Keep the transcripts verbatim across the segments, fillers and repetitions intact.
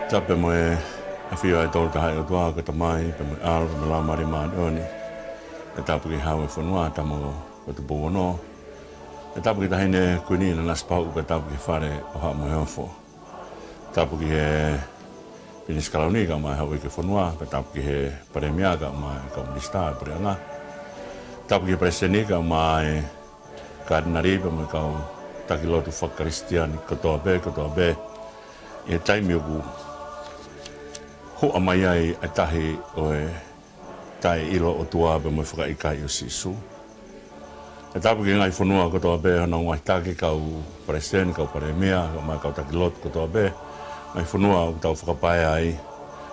Tapu mo e ʻafio ʻa e Tolu Tahaʻi ʻOtua, ko e Tamai, pea mo e ʻAlo, pea mo e Laumālie Māʻoniʻoni. Pea tapu ki he Hau ʻo e fonua, Tama ko Tupou Ono. Pea tapu ki he Taʻahine Kuini Nanasipauʻu, pea tapu ki he Fale ʻo Haʻa Moheofo. Tapu ki he Pilinisi Kalauni kae ʻumaʻā e Houʻeiki ʻo e fonua, pea tapu ki he Palēmia kae ʻumaʻā e kau minisitā ʻo e puleʻanga. Tapu ki he Palesiteni kae ʻumaʻā e Katinali pea mo e kau taki lotu fakakalisitiane kotoa pē, kotoa pē. ʻI he taimi ʻoku huʻa mai ai ʻa e tahi ʻo e taʻeʻilo ʻOtua pea mo e fakaʻikaiʻi ʻo Sīsū. Pea tapu ki he ngaahi fonua kotoa pē, hono ngaahi taki, kau palesiteni, kau palēmia, kae ʻumaʻā e kau taki lotu kotoa pē. Ngaahi fonua ʻoku tau fakapaea ai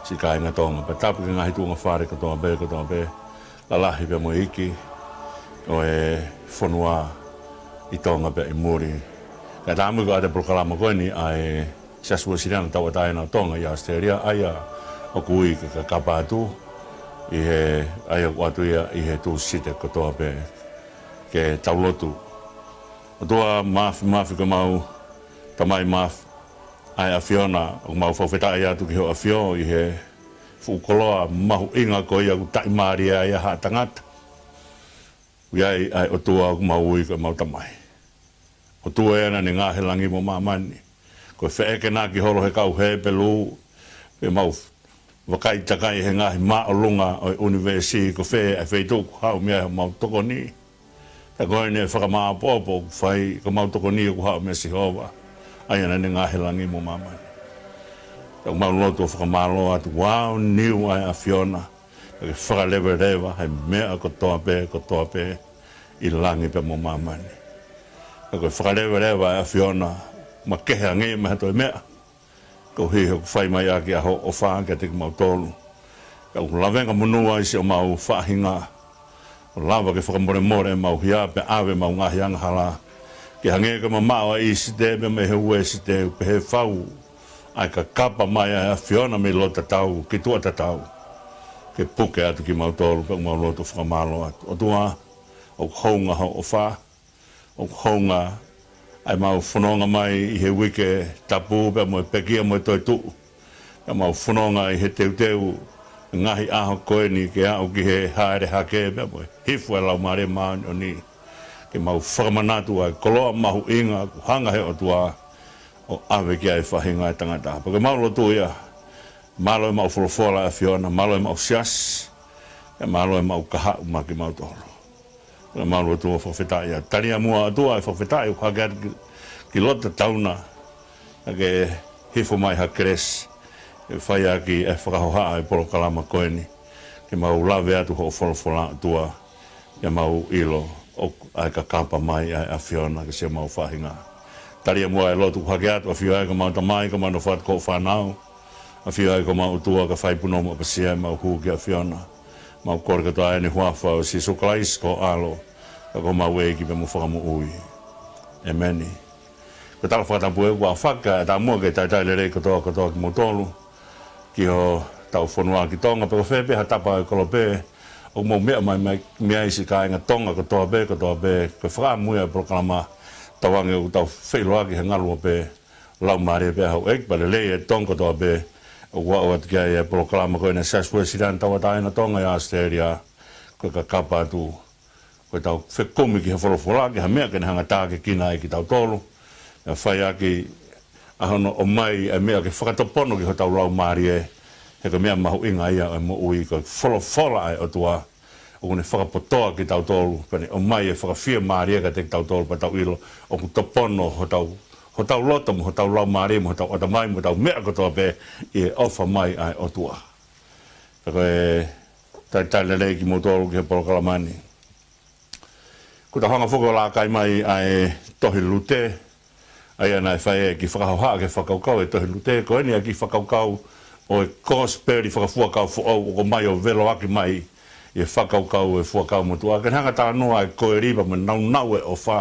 siʻi kāinga Tonga. Pea tapu ki he ngaahi tuʻunga fale kotoa pē, kotoa pē. Lalahi pea mo e iiki ʻo e fonua ʻi Tonga pea ʻi muli. Kae ʻatā mo e ko e ʻata polokalama ko eni ʻa e Siasi Uēsiliana Tauʻatāina ʻo Tonga ʻi ʻAositelēlia, ʻa ia ʻoku ui ko e Kakapa Atu, ʻi he, ʻa ia ʻoku ʻoatu ia ʻi he Tūsite kotoa pē ke tau lotu. ʻOtua Māfimafi, ko homau Tamai Māfi, ʻa e ʻAfiona, ʻoku mau fakafetaʻi atu ki hoʻo ʻafio ʻi he fuʻu koloa mahuʻinga ko ia ʻoku taʻimālie ai ʻa haʻa tangata. ʻOku ʻi ai ʻa e ʻOtua ʻoku mau ui ko homau Tamai. ʻOtua ia naʻa ne ngaohi e langi mo māmani. Ko e feʻekenaki holo ʻe he kau Hepelū, pea mau vakai takai he ngaahi māʻolunga ʻo e ʻunivēsi, ko fē ʻa e feituʻu ʻoku haʻu mei ai homau tokoni. Pea ko eni ʻa e fakamāʻopoʻopo ʻoku fai, ko homau tokoni ʻoku haʻu meia Sihova, ʻa ia naʻa ne ngaohi e langi mo māmani. Pea ʻoku mau lotu ʻo fakamālō atu, ʻoku aoniu ʻa e ʻAfiona, pea ke fakaleveleva he meʻa kotoa pē, kotoa pē, ʻi langi pea mo māmani. Pea ko e fakaleveleva ʻa e ʻAfiona, makehe ange mei ha toe meʻa, koeʻuhi he ʻoku fai mai ʻaki ʻa hoʻo ʻofa kiate kimautolu. Pea ʻoku lavengamonū ai siʻomau faʻahinga, ʻo lava ke fakamolemole ʻemau hia pea ʻave ʻemau ngaahi angahala, ke hangē ko e mamaʻo ʻa ʻIsite pea mei he Uēsite, ʻo pehē fau ʻa e kakapa mai ʻa e ʻAfiona mei loto tatau ki tuʻa tatau, ke puke atu kimautolu. Pea ʻoku mau lotu ʻo fakamālō atu. ʻOtua, ʻoku hounga hoʻo ʻofa, ʻoku hounga ʻa ʻemau fononga mai ʻi he uike tapu pea mo e pekia mo e toetuʻu. Pea mau fononga ʻi he teuteu e ngaahi ʻaho ko eni ke aʻu ki he hāʻele hake pea mo e hifo ʻa e Laumālie Māʻoniʻoni, ke mau fakamanatu ʻa e koloa mahuʻinga ʻoku hanga ʻe he ʻOtua ʻo ʻave ki ai e faʻahinga ʻo e tangata. Pea ʻoku mau lotu ia, mālō ʻemau folofola ʻAfiona, mālō ʻemau siasi, pea mālō ʻemau kahaʻu maʻa kimautolu. Pea ʻoku mau lotu ʻo fakafetaʻi atu. Talia muʻa ʻOtua ʻa e fakafetaʻi ʻoku hake atu ki, ki loto tatauna, kae hifo mai ha kelesi, ke fai ʻaki e fakahohaʻa ʻo e polokalama ko eni, ke mau lave atu hoʻo folofola ʻOtua, ke mau ʻilo ʻoku ʻi ai e kakapa mai ʻa e ʻAfiona ki siʻomau faʻahinga. Talia muʻa e lotu ʻoku hake atu, ʻafio ai ko homau Tamai, kae ʻumaʻā hono fatu ko hoʻo fānau. ʻAfio ai ko homau ʻOtua, kae fai punou mo ʻapasia ʻemau hū ki he ʻAfiona. Mau kole kotoa eni ʻi he huafa ʻo Sīsū Kalaisi ko ho ʻAlo, ko homau ʻEiki pea mo e Fakamoʻui. ʻĒmeni. Ko e tala fakatapu ē kuo ʻafaka, ʻatā muʻa ke talitali lelei kotoa kotoa kimoutolu ki hotau fonua ki Tonga, pe ko fē pē ha tapa ʻo e kolope ʻoku mou meʻa mai, mai, mei ai siʻi kāinga Tonga kotoa pē, kotoa pē, ko e fakaʻamu ia ʻo e polokalama tauange ʻoku tau feʻiloaki he ngaluope Laumālie pea mo e Houʻeiki, pea lelei e Tonga kotoa pē ʻoku aʻu atu ki ai e polokalama ko eni ʻa e Siasi Uēsiliana Tauʻatāina ʻo Tonga ʻi ʻAositelēlia, ko e Kakapa Atu. Ko ʻetau fekumi ki he folofola, ki ha meʻa ke ne hanga ʻo tākiekina ai kitautolu, pea fai ʻaki ʻa hono ʻomai ʻa e meʻa ke fakatopono ki hotau laumālie, he ko e meʻa mahuʻinga ia ʻo e moʻui, ko e folofola ʻa e ʻOtua, ʻoku ne fakapotoʻi kitautolu, pea ne ʻomai e fakafiemālie kiate kitautolu pea tau ʻilo ʻoku topono hotau, hotau loto mo hotau laumālie mo hotau ʻatamai mo hotau meʻa kotoa pē ʻi he ʻofa mai ʻa e ʻOtua. Pea ko e talitali lelei kimoutolu ki he polokalama ni. Kuo tau hanga foki ʻo lākai mai ʻa e tohi Lute, ʻa ia naʻe fai e kiʻi fakahohaʻa ki he fakakaukau ʻo e tohi Lute. Ko eni ʻa e kiʻi fakakaukau ʻo e Kosipeli fakafuakau foʻou ʻoku ʻomai ʻo veloʻaki mai ʻi he fakakaukau ʻo e Fuakava Motuʻa, ke ne hanga ʻo talanoa e koeli pea mo e nāunau ʻo e ʻofa,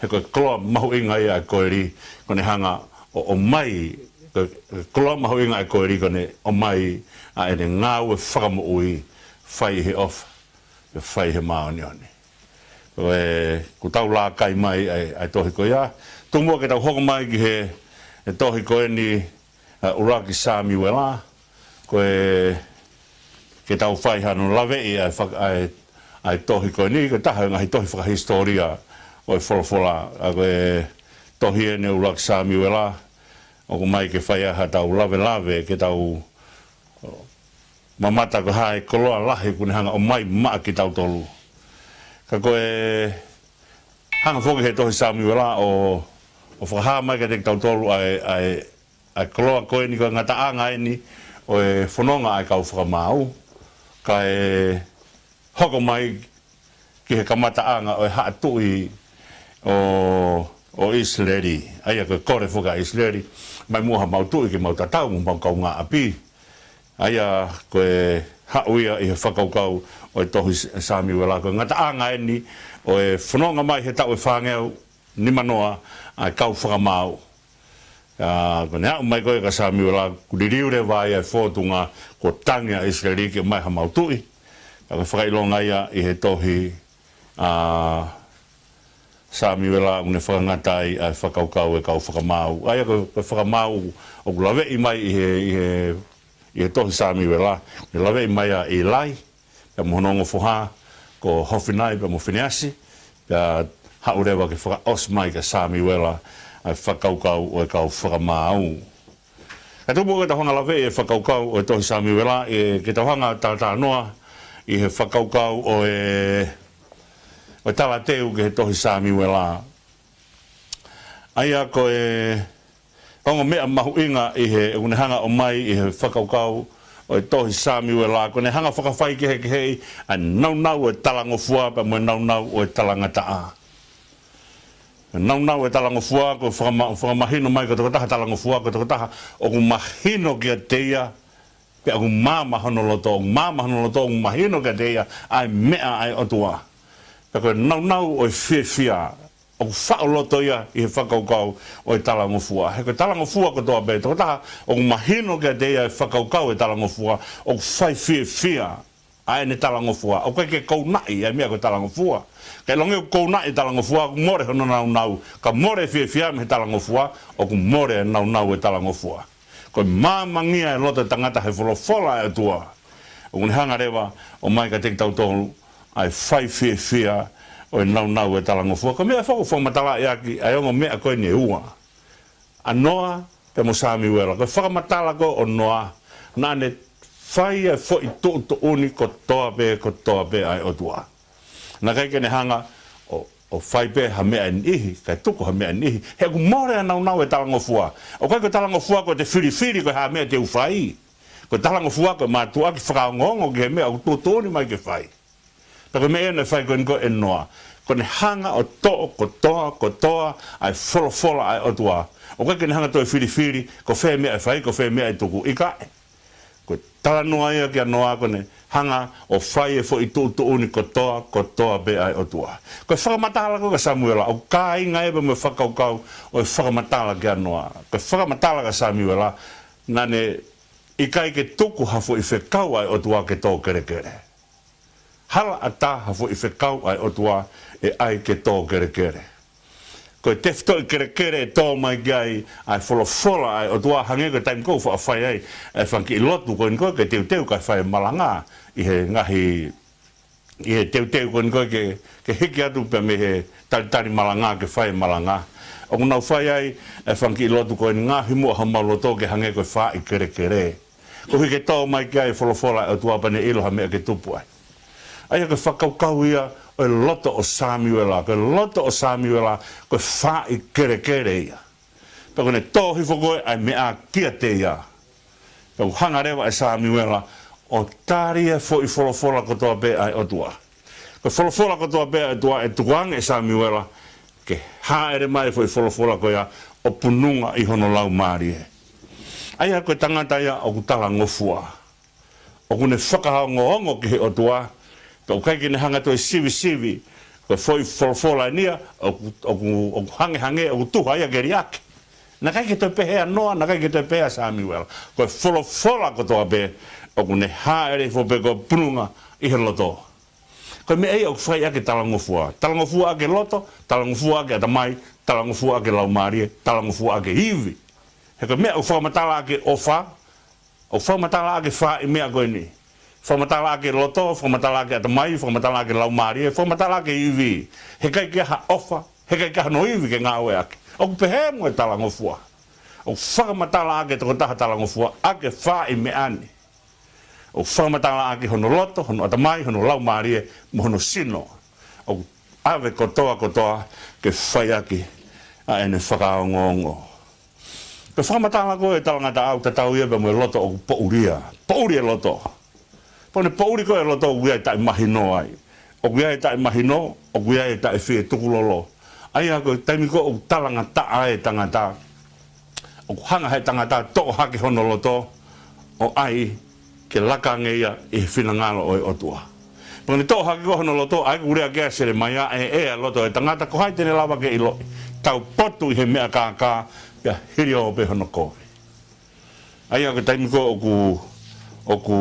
he ko e koloa mahuʻinga ia ʻa e koeli, ko ʻene hanga ʻo ʻomai, ko e koloa mahuʻinga ʻa e koeli ko ʻene ʻomai ʻa ʻene ngāue fakamoʻui, fai ʻi he ʻofa, pea fai ʻi he māʻoniʻoni. Ko e, kuo tau lākai mai ʻa e, ʻa e tohi ko ia. Tuku muʻa ke tau hoko mai ki he, he tohi ko eni, ʻa ʻUluaki Samiuela, ko e ke tau fai hano laveʻi ʻa e fak-, ʻa e, ʻa e tohi ko eni, ko e taha ʻo e ngaahi tohi fakahisitōlia ʻo e folofola, ʻa ko e tohi eni ʻUluaki Samiuela, ʻoku ʻomai ke fai ai haʻatau lavelave, ke tau mamata ko e hā e koloa lahi ʻoku ne hanga ʻo ʻomai maʻa kitautolu. Ka ko e hanga foki he tohi Samiuela ʻo, ʻo fakahā mai kiate kitautolu ʻa e, ʻa e, ʻa e koloa ko eni, ko e ngataʻanga eni ʻo e fononga ʻa e kau fakamaau, kae hoko mai ki he kamataʻanga ʻo e haʻa tuʻi ʻo, ʻo ʻIsileli. ʻA ia ko e kole foki ʻa ʻIsileli, mai muʻa haʻamau tuʻi ke mau tatau mo homau kaungāʻapi. ʻA ia ko e haʻu ia ʻi he fakakaukau ʻo e tohi S-, Samiuela, ko e ngataʻanga eni ʻo e fononga mai he taʻu ʻe fāngeau nimanoa ʻa e kau fakamaau. ʻA, ko ʻene aʻu mai ko ē kia Samiuela, kuo liliu leva ia e fōtunga, kuo tangi ʻa ʻIsileli ke ʻomai haʻamau tuʻi. ʻA, ko e fakaʻilonga ia ʻi he tohi ʻa Samiuela ʻoku ne fakangata ai ʻa e fakakaukau ʻa e kau fakamaau. ʻA ia ko e, ko e fakamaau ʻoku laveʻi mai ʻi he, ʻi he, ʻi he tohi Samiuela, ne laveʻi mai ʻa ʻIlai, pea mo hono ongo foha, ko Hofinai, pea mo Fineasi, pea haʻu leva ke fakaʻosi mai kia Samiuela ʻa e fakakaukau ʻo e kau fakamaau. Ka tupu ke tau hanga laveʻi e fakakaukau ʻo e tohi Samiuela, ʻe, ke tau hanga talatalanoa ʻi he fakakaukau ʻo e, ʻo e talateu ki he tohi Samiuela. ʻA ia ko e ongo meʻa mahuʻinga ʻi he, ʻoku ne hanga ʻo ʻomai ʻi he fakakaukau ʻo e tohi Samiuela, ko ʻene hanga fakafaikehekeheʻi ʻa e naunau ʻo e talangofua pea mo e naunau ʻo e talangataʻa. Naunau ʻo e talangofua, ko e fakama-, fakamahino mai ko e tokotaha talangofua, ko e tokotaha ʻoku mahino kiate ia, pea ʻoku maama hono loto, ʻoku maama hono loto, ʻoku mahino kiate ia ʻa e meʻa ʻa e ʻOtua. Pea ko e naunau ʻo e fiefia, ʻoku faʻu loto ia ʻi he fakakaukau ʻo e talangofua. He ko e talangofua kotoa pē, tokotaha ʻoku mahino kiate ia e fakakaukau ʻo e talangofua, ʻoku fai fiefia ʻa ʻene talangofua. ʻOku ʻikai ke kounaʻi ʻa e meʻa ko e talangofua. Ka ʻilonga ʻoku kounaʻi e talangofua, ʻoku mole hono naunau. Ka mole e fiefia mei he talangofua, ʻoku mole e naunau ʻo e talangofua. Ko e maamangia e loto ʻo e tangata he folofola ʻa e ʻOtua, ʻoku ne hanga leva ʻo ʻomai kiate kitautolu ʻa e fai fiefia ʻo e naunau ʻo e talangofua. Ko e meʻa foki ʻoku fakamatalaʻi ʻaki ʻa e ongo meʻa ko eni ʻe ua, ʻa Noa pea mo Samiuela. Ko e fakamatala ko ē ʻo Noa, naʻa ne fai ʻa e foʻi tuʻutuʻuni kotoa pē, kotoa pē ʻa e ʻOtua. Naʻe ʻikai ke ne hanga ʻo, ʻo fai pē ha meʻa ʻe niʻihi, kae tuku ha meʻa ʻe niʻihi. He ʻoku mole ʻa e naunau ʻo e talangofua. ʻOku ʻikai ko e talangofua ko ʻete filifili ko e hā e meʻa te u fai. Ko e talangofua ko e mātuʻaki fakaongoongo ki he meʻa ʻoku tuʻutuʻuni mai ke fai. Pea ko e meʻa ia naʻe fai ko eni ko ē ʻe Noa. Ko ʻene hanga ʻo toʻo kotoa, kotoa ʻa e folofola ʻa e ʻOtua. ʻOku ʻikai ke ne hanga ʻo toe filifili, ko fē meʻa ʻe fai, ko fē meʻa ʻe tuku, ʻikai. Ko e talanoa ia kia Noa, ko ʻene hanga ʻo fai e foʻi tuʻutuʻuni kotoa, kotoa pē ʻa e ʻOtua. Ko e fakamatala ko ē kia Samiuela, ʻoku kāinga ia pea mo e fakakaukau ʻo e fakamatala kia Noa. Ko e fakamatala kia Samiuela, naʻa ne ʻikai ke tuku ha foʻi fekau ʻa e ʻOtua ke tō kelekele. Hala ʻatā ha foʻi fekau ʻa e ʻOtua ʻe ʻai ke tō kelekele. Ko e tefitoʻi kelekele ʻe tō mai ki ai ʻa e folofola ʻa e ʻOtua, hangē ko e taimi ko ē ʻoku faʻa fai ai ʻa e fanga kiʻi lotu ko eni ko ē ke teuteu kae fai e malanga ʻi he ngaahi, ʻi he teuteu ko eni ko ē ke, ke hiki atu pea mei he talitali malanga ke fai e malanga. ʻOku nau fai ai e fanga kiʻi lotu ko eni, ngaohi muʻa homau loto ke hangē ko e faaʻi kelekele. Koeʻuhi ke tō mai ki ai e folofola ʻa e ʻOtua pea ne ʻilo ha meʻa ke tupu ai. ʻA ia ko e fakakaukau ia ʻo e loto ʻo Samiuela. Ko e loto ʻo Samiuela, ko e faaʻi kelekele ia. Pea ko ʻene tō hifo ko ē ʻa e meʻa kiate ia, pea ʻoku hanga leva ʻe Samiuela ʻo tali e foʻi folofola kotoa pē ʻa e ʻOtua. Ko e folofola kotoa pē ʻa e ʻOtua ʻe tukuange ʻe Samiuela, ke hāʻele mai e foʻi folofola ko ia ʻo pununga ʻi hono laumālie. ʻA ia ko e tangata ia ʻoku talangofua. ʻOku ne fakaongoongo ki he ʻOtua, pea ʻoku ʻikai ke ne hanga ʻo toe sivisivi, ko e foʻi folofola eni ia, ʻoku, ʻoku, ʻoku hangehangē, ʻoku tuha ia ke liʻaki. Naʻe ʻikai ke toe pehē ʻa Noa, naʻe ʻikai ke toe pehē ʻa Samiuela. Ko e folofola kotoa pē, ʻoku ne hāʻele hifo pē ko e pununga ʻi he loto. Ko e meʻa ia ʻoku fai ʻaki e talangofua. Talangofua ʻaki e loto, talangofua ʻaki e ʻatamai, talangofua ʻaki e laumālie, talangofua ʻaki e ivi. He ko e meʻa ʻoku fakamatalaʻaki e ʻofa, ʻoku fakamatalaʻaki e fā ʻi meʻa ko eni. Fakamatalaʻaki e loto, fakamatalaʻaki e ʻatamai, fakamatalaʻaki e laumālie, fakamatalaʻaki e ivi. He ʻikai ke ʻi ai ha ʻofa, he ʻikai ke ʻi ai hano ivi ke ngāueʻaki. ʻOku pehē mo e talangofua. ʻOku fakamatalaʻaki e tokotaha talangofua ʻaki e fā ʻi meʻa ni. ʻOku fakamatalaʻaki hono loto, hono ʻatamai, hono laumālie, mo hono sino. ʻOku ʻave kotoa kotoa ke fai ʻaki ʻa ʻene fakaongoongo. Ko e fakamatala ko ē ʻo e talangataʻa ʻoku tatau ia pea mo e loto ʻoku poʻuli ia. Poʻuli e loto. Pea ʻoku ne poʻuli ko ē e loto ʻoku ʻi ai e taʻemahino ai. ʻOku ʻi ai e taʻemahino, ʻoku ʻi ai e taʻefietukulolo. ʻA ia ko e taimi ko ē ʻoku talangataʻa e tangata, ʻoku hanga he tangata ʻo toʻo hake hono loto, ʻo ʻai ke laka ange ia ʻi he finangalo ʻo e ʻOtua. Pea ʻoku ne toʻo hake ko ē hono loto, ʻa ia ʻoku lea ki ai ʻa Selemaia, ʻe ʻea e loto ʻo e tangata, ko hai te ne lava ke ʻiloʻi? Taupotu ʻi he meʻa kākā, pea hili ʻō pē hono kovi. ʻA ia ko e taimi ko ē ʻoku, ʻoku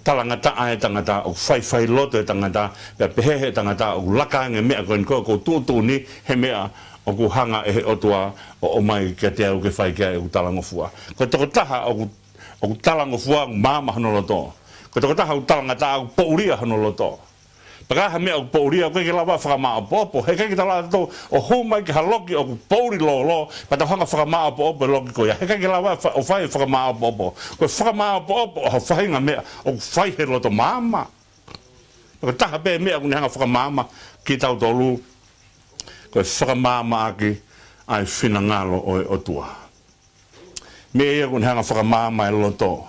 talangataʻa e tangata, ʻoku faifai loto e tangata, pea pehē he tangata ʻoku laka ange e meʻa ko eni ko ē ʻoku ou tuʻutuʻuni he meʻa ʻoku hanga ʻe he ʻOtua ʻo ʻomai kiate au ke fai ki ai ʻeku talangofua. Ko e tokotaha ʻoku, ʻoku talangofua ʻoku maama hono loto. Ko e tokotaha ʻoku talangataʻa ʻoku poʻuli ia hono loto. Pea ka ʻi ai ha meʻa ʻoku poʻuli ia, ʻoku ʻikai ke lava ʻo fakamāʻopoʻopo. He ʻikai ke tau lava ʻo hū mai ki ha loki ʻoku poʻuli lōlō, pea tau hanga ʻo fakamāʻopoʻopo e loki ko ia. He ʻikai ke lava ʻo fa-, ʻo fai e fakamāʻopoʻopo. Ko e fakamāʻopoʻopo ʻo ha faʻahinga meʻa ʻoku fai he loto maama. Ko e taha pē meʻa ʻoku ne hanga ʻo fakamaama kitautolu, ko e fakamaamaʻaki ʻa e finangalo ʻo e ʻOtua. Meʻa ia ʻoku ne hanga ʻo fakamaama e loto.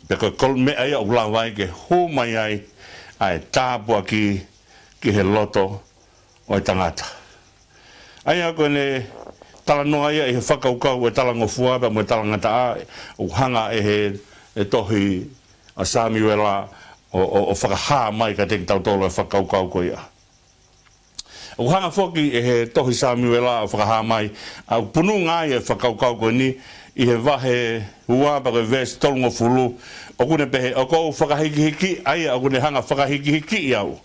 Pea ko e kolo meʻa ia ʻoku lava ai ke hū mai ai ʻa e tāpuaki ki he loto ʻo e tangata. ʻA ia ko ʻene talanoa ia ʻi he fakakaukau ʻo e talangofua pea mo e talangataʻa, ʻoku hanga ʻe he, e tohi ʻa Samiuela ʻo, ʻo, ʻo fakahā mai kiate kitautolu e fakakaukau ko ia. ʻOku hanga foki ʻe he tohi Samiuela ʻo fakahā mai, ʻa ʻoku pununga ai e fakakaukau ko eni ʻi he vahe ua pea ko e veesi tolungofulu, ʻoku ne pehē, ʻoku ou fakahikihiki, ʻa ia ʻoku ne hanga ʻo fakahikihikiʻi au.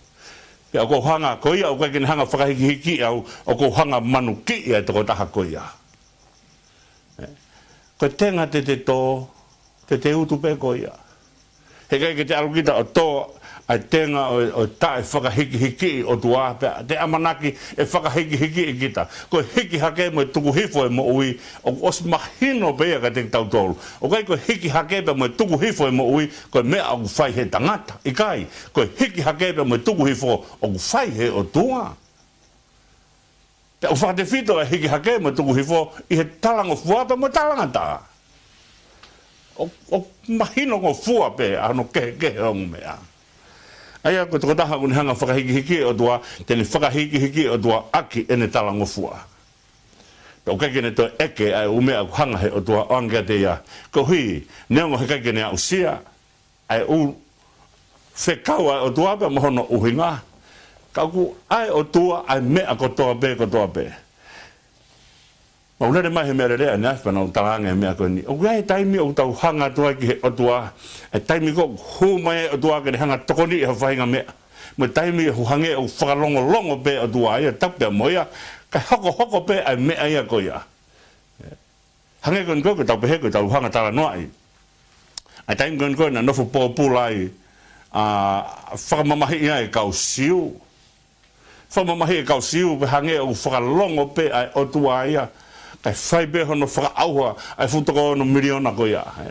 Pea ʻoku ou hanga, ko ia ʻoku ʻikai ke ne hanga ʻo fakahikihikiʻi au, ʻoku ou hanga ʻo manukiʻi ʻa e tokotaha ko ia. Ko e tenga te te tō, te te utu pē ko ia. He ʻikai ke te ʻalu kita ʻo tō ʻa e tenga ʻo, ʻo e taʻefakahikihikiʻi ʻOtua, pea te ʻamanaki ʻe fakahikihikiʻi kita. Ko e hiki hake mo e tuku hifo e moʻui, ʻoku ʻosi mahino pē ia kiate kitautolu. ʻOku ʻikai ko e hiki hake pea mo e tuku hifo e moʻui, ko e meʻa ʻoku fai he tangata. ʻIkai, ko e hiki hake pea mo e tuku hifo, ʻoku fai he ʻOtua. Pea ʻoku fakatefito e hiki hake mo e tuku hifo ʻi he talangofua pea mo e talangataʻa. ʻO, ʻoku mahinongofua pē ʻa hono kehekehe ʻo e ongo meʻa. ʻA ia ko e tokotaha ʻoku ne hanga ʻo fakahikihikiʻi e ʻOtua, te ne fakahikihikiʻi e ʻOtua ʻaki ʻene talangofua. Pea ʻoku ʻikai ke ne toe ʻeke ʻa e ʻū meʻa ʻoku hanga he ʻOtua ʻo ʻoange kiate ia. Koeʻuhi, neongo he ʻikai ke ne aʻusia ʻa e ʻū fekau ʻa e ʻOtua pea mo hono ʻuhinga. Ka ʻoku ʻa e ʻOtua ʻa e meʻa kotoa pē, kotoa pē. Mau lele mai he meʻa lelei ʻaneafi pea nau talaange e meʻa ko eni. ʻOku ʻi ai e taimi ʻoku tau hanga atu ai ki he ʻOtua, e taimi ko ē ʻoku hū mai e ʻOtua ke ne hanga ʻo tokoniʻi ha faʻahinga meʻa. Mo e taimi ʻoku hangē ʻoku fakalongolongo pē ʻOtua ia, tapu pea mo ia, kae hokohoko pē ʻa e meʻa ia ko ia. Hangē ko eni ko ē ʻoku tau pehē ko ʻetau hanga ʻo talanoaʻi ʻa e taimi ko eni ko ē naʻe nofo pōpula ai, ʻa, fakamamahiʻi ai e kau Siu. Fakamamahiʻi e kau Siu pea hangē ʻoku fakalongo pē ʻa e ʻOtua ia, kae fai pē hono fakaʻauha ʻa e fuʻu toko ono miliona ko ia, ē.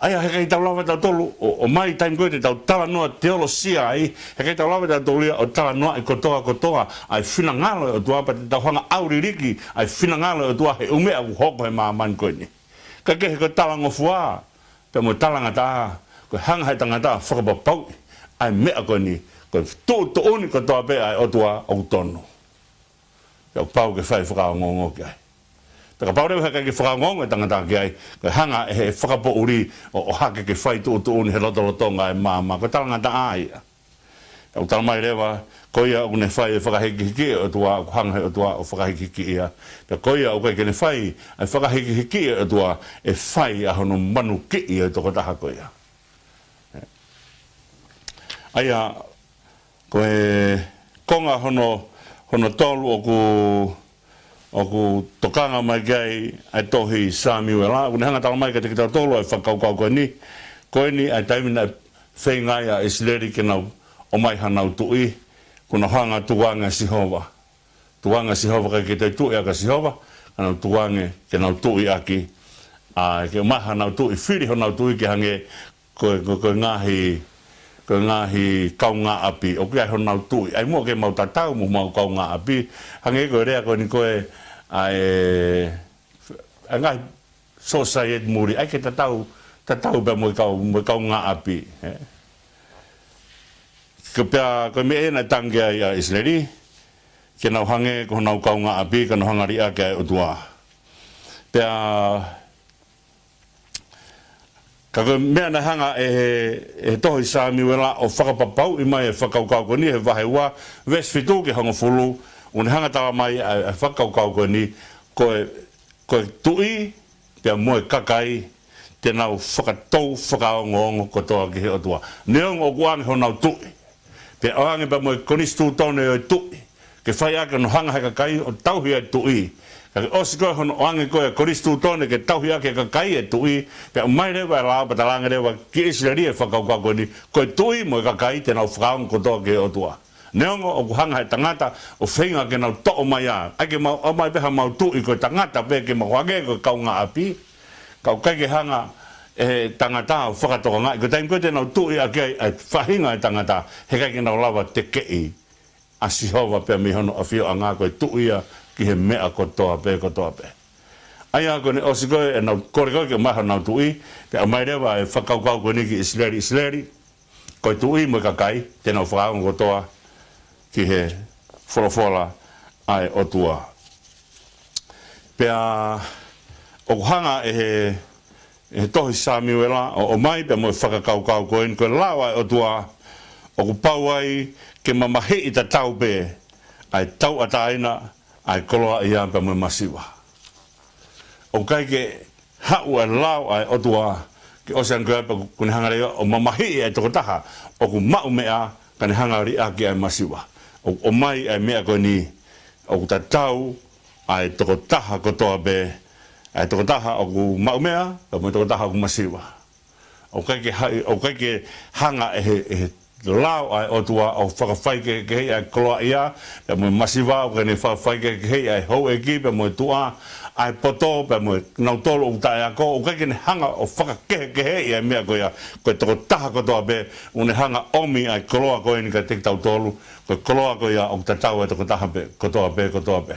ʻA ia he ʻikai tau lava tautolu, ʻo, ʻomai taimi ko ē te tau talanoa teolosia ai, he ʻikai tau lava tautolu ia ʻo talanoaʻi kotoa kotoa ʻa e finangalo ʻo e ʻOtua pea te tau hanga ʻo ʻauliliki ʻa e finangalo ʻo e ʻOtua he ʻū meʻa ʻoku hoko he māmani ko eni. Ka kehe ko e talangofua pea mo e talangataʻa, ko e hanga he tangata ʻo fakapapauʻi ʻa e meʻa ko eni, ko e tuʻutuʻuni kotoa pē ʻa e ʻOtua ʻoku tonu. Pea ʻoku pau ke fai fakaongoongo ki ai. Pea kapau leva he ʻikai ke fakaongoongo e tangata ki ai, ko e hanga ʻe he fakapoʻuli ʻo, ʻohake ke fai tuʻutuʻuni he lotolotonga e māmani, ko e talangataʻa ia. Pea ʻoku tala mai leva, ko ia ʻoku ne fai e fakahikihikiʻi ʻo e ʻOtua, ʻoku hanga he ʻOtua ʻo fakahikihikiʻi ia. Pea ko ia ʻoku ʻikai ke ne fai e fakahikihikiʻi ʻo e ʻOtua, ʻe fai ʻa hono manukiʻi ʻo e tokotaha ko ia. ʻA ia, ko e konga hono, hono tolu ʻoku, ʻoku tokanga mai ki ai ʻa e tohi Samiuela, ʻoku ne hanga ʻo tala mai kiate kitautolu ʻa e fakakaukau ko eni. Ko eni ʻa e taimi naʻe feinga ai ʻa ʻIsileli ke nau ʻomai hanau tuʻi, kuo nau hanga ʻo tukuange ʻa Sihova. Tukuange ʻa Sihova, ʻikai ke toe tuʻi ʻaki ʻa Sihova, ka nau tukuange ke nau tuʻi ʻaki, ʻa, ke ʻomai hanau tuʻi, fili honau tuʻi ke hangē ko e, ko e, ko e ngaahi, ko e ngaahi kaungāʻapi, ʻoku ʻi ai honau tuʻi. ʻAi muʻa ke mau tatau mo homau kaungāʻapi, hangē ko e lea ko eni ko e, ʻa e, ʻa e ngaahi society muli, ʻai ke tatau, tatau pea mo e kau, mo e kaungāʻapi, ē. Ko e pea, ko e meʻa ē naʻe tangi ai ʻa ʻIsileli, ke nau hangē ko honau kaungāʻapi, ka nau hanga ʻo liʻaki ʻa e ʻOtua. Pea, ka ko e meʻa naʻe hanga ʻe he, ʻe he tohi Samiuela ʻo fakapapauʻi mai e fakakaukau ko eni he vahe ua, veesi fitu ki he hongofulu, ʻoku ne hanga ʻo tala mai ʻa e, ʻa e fakakaukau ko eni, ko e, ko e tuʻi, pea mo e kakai, te nau fakatou fakaongoongo kotoa ki he ʻOtua. Neongo ʻoku ʻoange honau tuʻi, pea ʻoange pea mo e konisitūtone ʻo e tuʻi, ke fai ʻaki hono hanga ʻe he kakai ʻo tauhi ʻa e tuʻi. Ka ke ʻosi ko ē hono ʻoange ko ē ʻa e konisitūtone ke tauhi ʻaki ʻe he kakai ʻa e tuʻi, pea ʻomai leva e lao pea talaange leva ki ʻIsileli e fakakaukau ko eni, ko e tuʻi mo e kakai te nau fakaongo kotoa ki he ʻOtua. Neongo ʻoku hanga ʻe he tangata ʻo feinga ke nau toʻo mai ā, ʻai ke mau ʻomai pē hamau tuʻi ko e tangata pē ke mau hangē ko e kaungāʻapi, ka ʻoku ʻikai ke hanga ʻe he tangata ʻo fakatokangaʻi ko e taimi ko ē te nau tuʻi ʻaki ai ʻa e faʻahinga ʻo e tangata, he ʻikai ke nau lava ʻo tekeʻi ʻa Sihova pea mei hono ʻafioʻanga ko e tuʻi ia ki he meʻa kotoa pē, kotoa pē. ʻA ia ko ʻene ʻosi ko ē ʻenau kole ko ē ke ʻomai honau tuʻi, pea ʻomai leva e fakakaukau ko eni ki ʻIsileli, ʻIsileli, ko e tuʻi mo e kakai, te nau fakaongo kotoa ki he folofola ʻa e ʻOtua. Pea ʻoku hanga ʻe he, ʻe he tohi Samiuela ʻo ʻomai pea mo e fakakaukau ko eni, ko e lao ʻa e ʻOtua, ʻoku pau ai ke mamahiʻi tatau pē ʻa e tauʻatāina, ʻa e koloaʻia pea mo e masiva. ʻOku ʻikai ke haʻu ʻa e lao ʻa e ʻOtua ke ʻosi ange ko ia pea ʻoku ne hanga leva ʻo mamahiʻi ʻa e tokotaha ʻoku maʻu meʻa, ka ne hanga ʻo liʻaki ʻa e masiva. ʻOku ʻomai ʻa e meʻa ko eni, ʻoku tatau ʻa e tokotaha kotoa pē, ʻa e tokotaha ʻoku maʻu meʻa, pea mo e tokotaha ʻoku masiva. ʻOku ʻikai ke ha-, ʻoku ʻikai ke hanga ʻe he, ʻe he lao ʻa e ʻOtua ʻo fakafaikehekeheʻi ʻa e koloaʻia pea mo e masiva, ʻoku ʻikai ke ne fakafaikehekeheʻi ʻa e houʻeiki pea mo e tuʻa, ʻa e poto pea mo kinautolu ʻoku taʻeako, ʻoku ʻikai ke ne hanga ʻo fakakehekeheʻi ʻa e meʻa ko ia, ko e tokotaha kotoa pē, ʻoku ne hanga ʻo ʻomi ʻa e koloa ko eni kiate kitautolu, ko e koloa ko ia ʻoku tatau ʻa e tokotaha pē, kotoa pē, kotoa pē.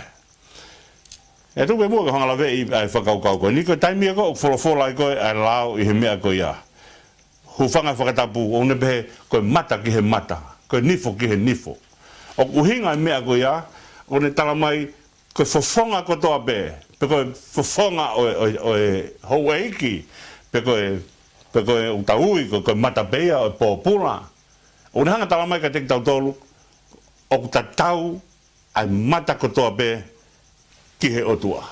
ʻE tuku pē muʻa ke u hanga ʻo laveʻi ʻa e fakakaukau ko eni, ko e taimi ia ko ē ʻoku folofola ai ko ē ʻa e lao ʻi he meʻa ko ia. Hūfanga he fakatapu, ʻoku ne pehē, ko e mata ki he mata, ko e nifo ki he nifo. ʻOku ʻuhinga e meʻa ko ia, ʻoku ne tala mai, ko e fofonga kotoa pē, pe ko e fofonga ʻo e, ʻo e, ʻo e houʻeiki, pe ko e, pe ko e ʻoku tau ui, ko, ko e mata pē ia ʻo e pōpula. ʻOku ne hanga ʻo tala mai kiate kitautolu, ʻoku tatau ʻa e mata kotoa pē ki he ʻOtua.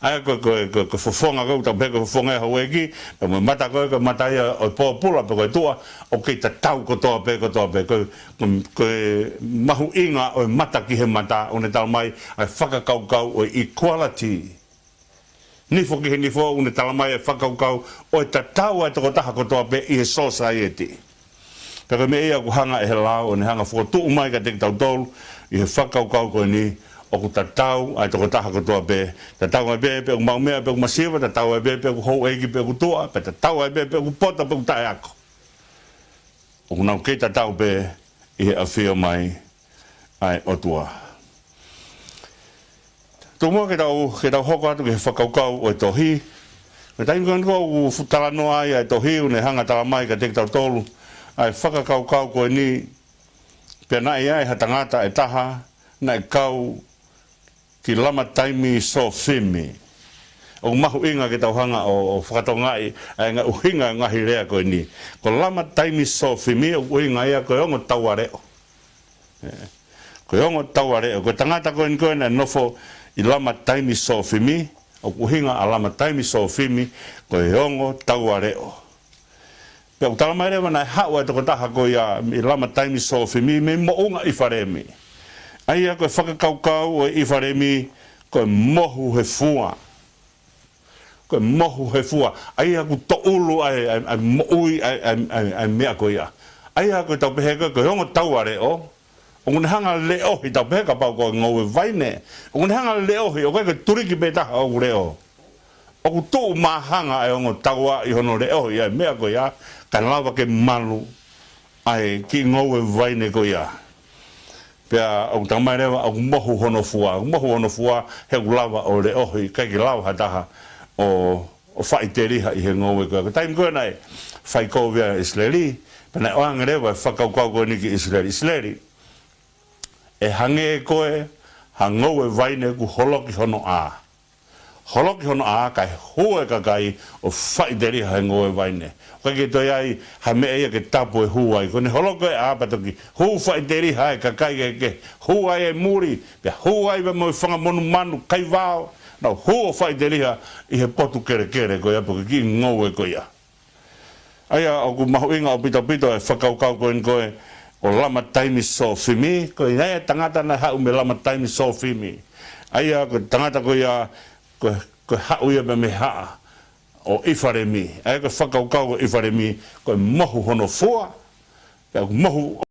ʻA ia ko, ko, ko, ko e fofonga ko ē, ʻoku tau pehē ko e fofonga ʻo e houʻeiki, pea mo e mata ko ē, ko e mata ia ʻo e pōpula, pe ko e tuʻa, ʻoku kei tatau kotoa pē, kotoa pē. Ko, ko, ko e mahuʻinga ʻo e mata ki he mata, ʻoku ne tala mai ʻa e fakakaukau ʻo e equality. Nifo ki he nifo, ʻoku ne tala mai e fakakaukau ʻo e tatau ʻa e tokotaha kotoa pē ʻi he society. Pea ko e meʻa ia ʻoku hanga ʻe he lao ʻo ne hanga ʻo fokotuʻu mai kiate kitautolu ʻi he fakakaukau ko eni, ʻoku tatau ʻa e tokotaha kotoa pē, tatau ai pē pe ʻoku maʻu meʻa pe ʻoku masiva, tatau ai pē pe ʻoku houʻeiki pe ʻoku tuʻa, pea tatau ai pē pe ʻoku poto pe ʻoku taʻeako. ʻOku nau kei tatau pē ʻi he ʻafio mai ʻa e ʻOtua. Tuku muʻa ke tau, ke tau hoko atu ki he fakakaukau ʻo e tohi. Ko e taimi ko eni ʻoku fuʻu talanoa ai ʻa e tohi, ʻoku ne hanga ʻo tala mai kiate kitautolu ʻa e fakakaukau ko eni, pea naʻe ʻi ai ha tangata ʻe taha naʻe kau ki Lamataimi Sōfimi. ʻOku mahuʻinga ke tau hanga ʻo, ʻo fakatokangaʻi ʻa e ngaahi ʻuhinga ʻo e ngaahi lea ko eni. Ko Lamataimi Sōfimi ʻoku ʻuhinga ia ko e ongo taua leʻo. ʻE, ko e ongo taua leʻo. Ko e tangata ko eni ko ē naʻe nofo ʻi Lamataimi Sōfimi, ʻoku ʻuhinga ʻa Lamataimi Sōfimi ko e ongo taua leʻo. Pea ʻoku tala mai leva naʻe haʻu ʻa e tokotaha ko ia ʻi Lamataimi Sōfimi mei Moʻunga ʻIfalemi. ʻA ia ko e fakakaukau ʻo e ʻIfalemi, ko e mohu he fua. Ko e mohu he fua. ʻA ia ʻoku toʻulu ai ʻa e, ʻa e, ʻa e moʻui ʻa e, ʻa e, ʻa e, ʻa e meʻa ko ia. ʻA ia ko e tau pehē ko e, ko e ongo taua leʻo. ʻOku ne hanga leʻohi, tau pehē kapau ko e ngoue vaine. ʻOku ne hanga leʻohi, ʻoku ʻikai ko e tuliki pē taha ʻoku leʻo. ʻOku tuʻu māhanga ʻa e ongo taua ʻi hono leʻohi ʻa e meʻa ko ia, kae lava ke malu ʻa e kiʻi ngoue vaine ko ia. Pea ʻoku talamai leva, ʻoku mohu hono fua, ʻoku mohu hono fua, he ʻoku lava ʻo leʻohi, ʻikai ke lava ha taha ʻo, ʻo faʻiteliha ʻi he ngoue ko ia. Ko e taimi ko ē naʻe fai kovi ai ʻa ʻIsileli, pea naʻe ʻoange leva e fakakaukau ko eni ki ʻIsileli. ʻIsileli, ʻe hangē koe ha ngoue vaine kuo holoki hono ʻā. Holoki hono ʻā kae hū e kakai ʻo faʻiteliha he ngoue vaine. ʻOku ʻikai ke toe ʻi ai ha meʻa ia ke tapu e hū ai. Ko ʻene holoki e ʻā pea toki hū faʻiteliha e kakai kehekehe. Hū ai e muli, pea hū ai pea mo e fanga monumanu, kaivao. Nau hū ʻo faʻiteliha ʻi he potu kelekele ko ia pe ko e kiʻi ngoue ko ia. ʻA ia ʻoku mahuʻinga ʻaupito ʻaupito e fakakaukau ko eni ko e ʻo Lamataimi Sōfimi, ko e ʻi ai e tangata naʻe haʻu mei Lamataimi Sōfimi. ʻA ia ko e tangata ko ia, ko e, ko e haʻu ia mei he haʻa ʻo ʻIfalemi. ʻA ia ko e fakakaukau ko ʻIfalemi, ko e mohu hono fua, pea ʻoku mohu